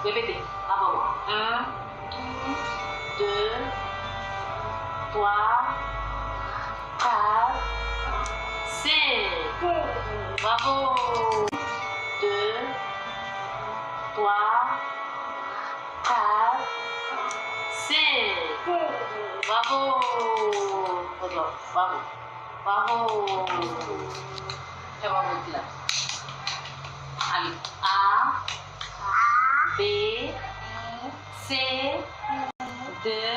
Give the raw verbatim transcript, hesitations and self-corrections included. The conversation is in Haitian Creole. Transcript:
Repete. Avan mwen. Un, deux, trois, quatre, cinq. Bravo. Deux, trois, quatre, cinq. Bravo. Bravo. Bravo. Fè bravo ti la. Ale. A, B, C, deux,